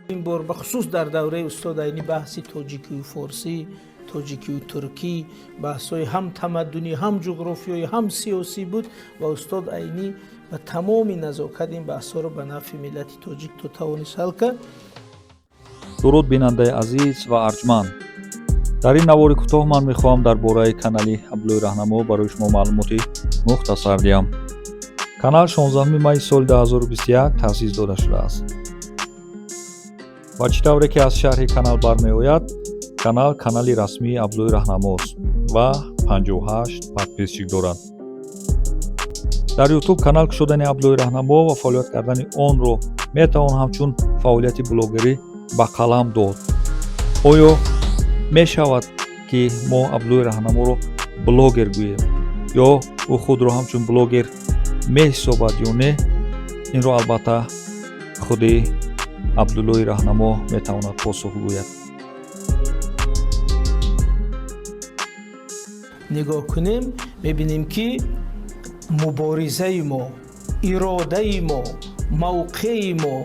Ин бор бахусус дар давраи устод Айнӣ баҳси тоҷикию форсӣ, тоҷикию туркӣ, баҳсҳои ҳам тамаддунӣ, ҳам ҷуғрофиёӣ, ҳам сиёсӣ буд ва устод Айнӣ ба тамоми назокат ин баҳсҳоро ба нафъи миллати тоҷик то тавонист ҳал кард. Дуруд, бинандаи азиз ва арҷманд. Дар ин навори кӯтоҳ ман мехоҳам дар бораи канали Абдуллои Раҳнамо барои шумо маълумоти мухтасар диҳам. Канал 16 майи соли 2021 таъсис дода шудааст ва чӣ тавре ки аз шарҳи канал бармеояд, канал канали расмии Абдуллои Раҳнамост ва 58 подписчик дорад. Дар Ютуб канал кушодани Абдуллои Раҳнамо ва фаъолият кардани онро метавон ҳамчун фаъолияти блогерӣ ба қалам дод. Оё мешавад, ки мо Абдуллои Раҳнаморо блогер гӯем ё ӯ худро ҳамчун блогер меҳисобад ё не, инро албатта худи Абдуллои Раҳнамо метавонад посух гӯяд. Нигоҳ кунем, мебинем, ки муборизаи мо, иродаи мо, мавқеи мо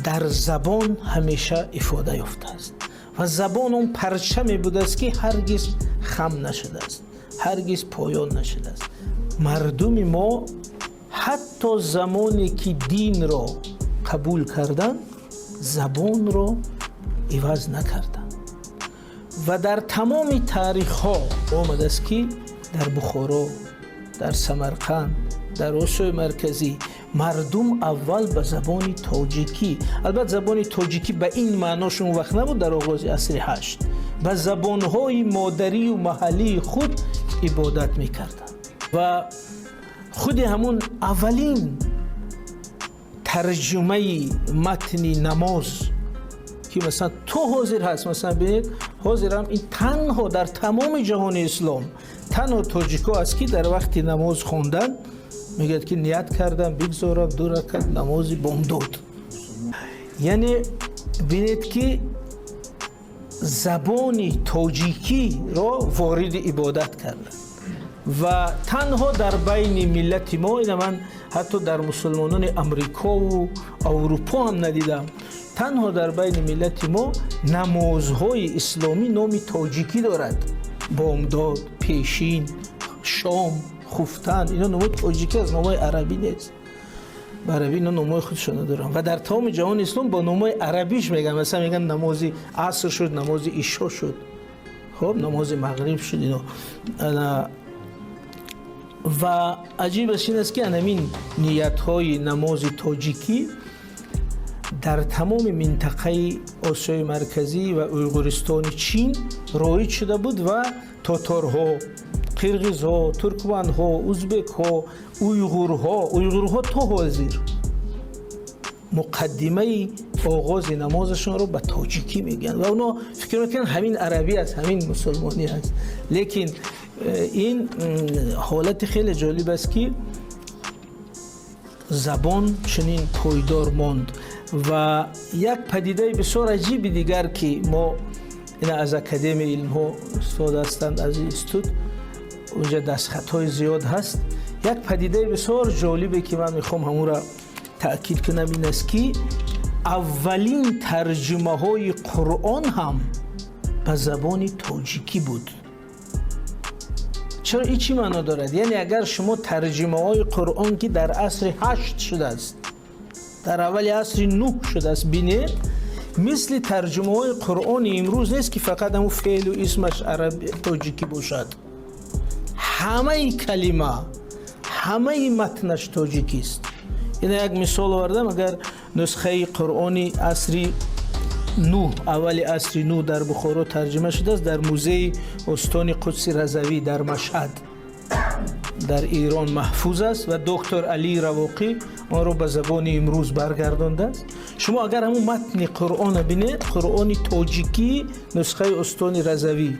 дар забон ҳамеша ифода ёфтааст ва забон он парчаме будааст, ки ҳаргиз хам нашудааст, ҳаргиз поён нашудааст. Мардуми мо ҳатто замоне ки динро қабул карданд, забонро иваз накарданд ва дар тамоми таърихҳо омадааст, ки дар Бухоро, дар Самарқанд, дар Осиёи Марказӣ мардум аввал ба забони тоҷикӣ, албатта забони тоҷикӣ ба ин маънош он вақт набуд, дар оғози асри ҳашт, ба забонҳои модарию маҳаллии худ ибодат мекарданд ва худи ҳамун аввалин тарҷумаи матни намоз, ки масалан то ҳозир ҳаст, масалан бинед, ҳозирам ин танҳо дар тамоми ҷаҳони ислом танҳо тоҷикҳо аст, ки дар вақти намоз хондан мегӯяд, ки ният кардам бигзорам ду ракат намози бомдод. Яъне бинед, ки забони тоҷикиро вориди ибодат карданд ва танҳо дар байни миллати мо, ина ман ҳатто дар мусулмонони Амрикову Аврупо ҳам надидам, танҳо дар байни миллати мо намозҳои исломӣ номи тоҷикӣ дорад: бомдод, пешин, шом, хуфтан. Ино номҳои тоҷикӣ аст, номҳои арабӣ нест. Ба арабӣ ино номҳои худшона доранд ва дар тамоми ҷаҳони ислом бо номҳои арабиш мегӯянд. Масалан, мегӯянд намози аср шуд, намози ишо шуд, хоб, намози мағриб шуд ино. Ва аҷибаш ин аст, ки анамин ниятҳои намози тоҷикӣ дар тамоми минтақаи Осиёи Марказӣ ва Уйғуристони Чин роиҷ шуда буд ва тоторҳо, қирғизҳо, туркманҳо, узбекҳо, уйғурҳо, уйғурҳо то ҳозир муқаддимаи оғози намозашонро ба тоҷикӣ мегӯянд ва онҳо фикр мекунанд, ҳамин арабӣ аст, ҳамин мусулмонӣ аст. Лекин ин ҳолати хеле ҷолиб аст, ки забон чунин пойдор монд. Ва як падидаи бисёр аҷиби дигар, ки мо ина аз Академияи илмҳо устод ҳастанд, аз институт, унҷа дастхатҳои зиёд ҳаст, як падидаи бисёр ҷолибе, ки ман мехоҳам ҳамонро таъкид кунам, ин аст, ки аввалин тарҷумаҳои Қуръон ҳам ба забони тоҷикӣ буд. Чаро? Ин чӣ маъно дорад? Яъне агар шумо тарҷумаҳои Қуръон, ки дар асри ҳашт шудааст, дар аввали асри нӯҳ шудааст, бинед, мисли тарҷумаҳои Қуръони имрӯз нест, ки фақат ҳамун феълу исмаш тоҷикӣ бошад. Ҳамаи калима, ҳамаи матнаш тоҷикист. Ина як мисол овардам: агар нусхаи Қуръони асри нӯҳ, аввали асри нӯҳ дар Бухоро тарҷума шудааст, дар музеи Остони Қудси Разавӣ дар Машҳад, дар Эрон маҳфуз аст ва доктор Алии Равоқӣ онро ба забони имрӯз баргардондааст. Шумо агар ҳамун матни Қуръонро бинед, Қуръони тоҷикӣ, нусхаи Остони Разавӣ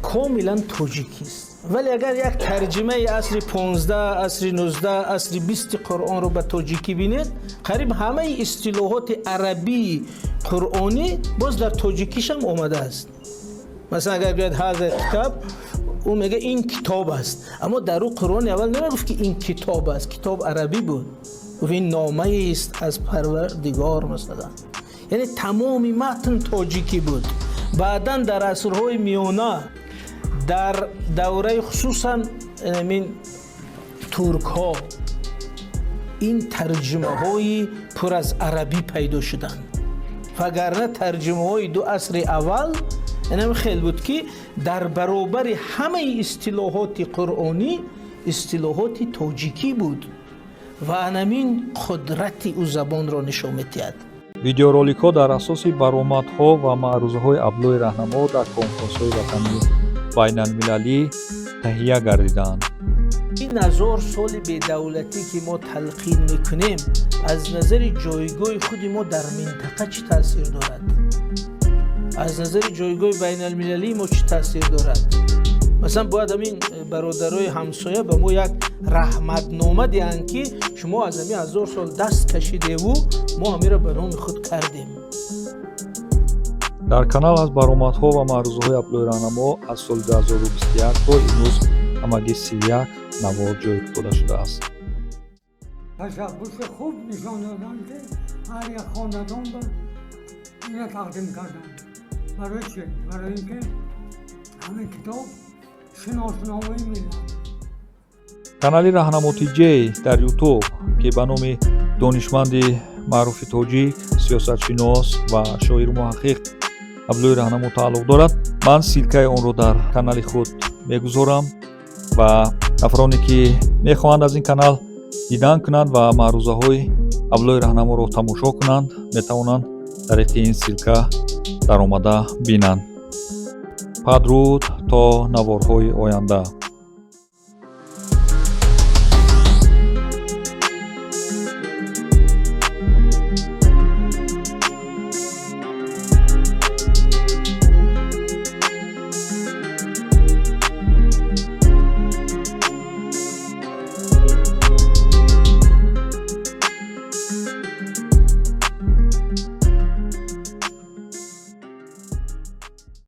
комилан тоҷикист. Вале агар як тарҷимаи асри 15, асри 19, асри 20 Қуръонро ба тоҷикӣ бинед, қариб ҳамаи истилоҳоти арабии қуръонӣ боз дар тоҷикишам омадааст. Масалан, агар гӯяд ҳаза китоб, ӯ мега ин китоб аст, аммо дар ӯ Қуръони аввал намегуфт, ки ин китоб аст. Китоб арабӣ буд. Гуфт, ин номаест аз Парвардигор, масалан. Яъне тамоми матн тоҷикӣ буд. Баъдан дар асрҳои миёна, дар давраи хусусан ин туркҳо, ин тарҷумаҳои пур аз арабӣ пайдо шуданд. Вагарна тарҷумаҳои ду асри аввал инам хел буд, ки дар баробари ҳамаи истилоҳоти қуръонӣ истилоҳоти тоҷикӣ буд ва анамин қудрати ӯ забонро нишон медиҳад. Видеороликҳо дар асоси баромадҳо ва маърузаҳои Абдуллои Раҳнамо дар конфронсҳои ватанию байналмилалӣ таҳия гардидаанд. Ин 1000 соли бедавлатӣ, ки мо талқин мекунем, аз назари ҷойгоҳи худи мо дар минтақа чӣ таъсир дорад, аз назари ҷойгоҳи байналмилалии мо чӣ таъсир дорад? Масалан, бояд ҳамин бародарои ҳамсоя ба мо як раҳматнома диҳанд, ки шумо аз ҳамин 1000 сол даст кашидеву мо ҳаминро ба номи худ кардем. Дар канал аз баромадҳо ва маърузаҳои Абдуллои Раҳнамо аз соли 2021 то имрӯз ҳамагӣ 31 навор ҷой дода шудааст. Ташаббуси хуб нишон доданд, ки ҳар як хонадон ба ина тақдим карданд. Барои чи? Барои ин ки ҳамин китоб шиносномаи миллат. Канали Раҳнамо Тиҷей дар Ютуб, ки ба номи донишманди маъруфи тоҷик, сиёсатшинос ва шоиру муҳаққиқ Абдуллои Раҳнамо тааллуқ дорад, ман ссылка и онро дар канали худ мегузорам ва нафароне, ки мехоҳанд аз ин канал дидан кунанд ва маърузаҳои Абдуллои Раҳнаморо тамошо кунанд, метавонанд тариқи ин ссылка даромада бинанд. Падруд, то наворҳои оянда.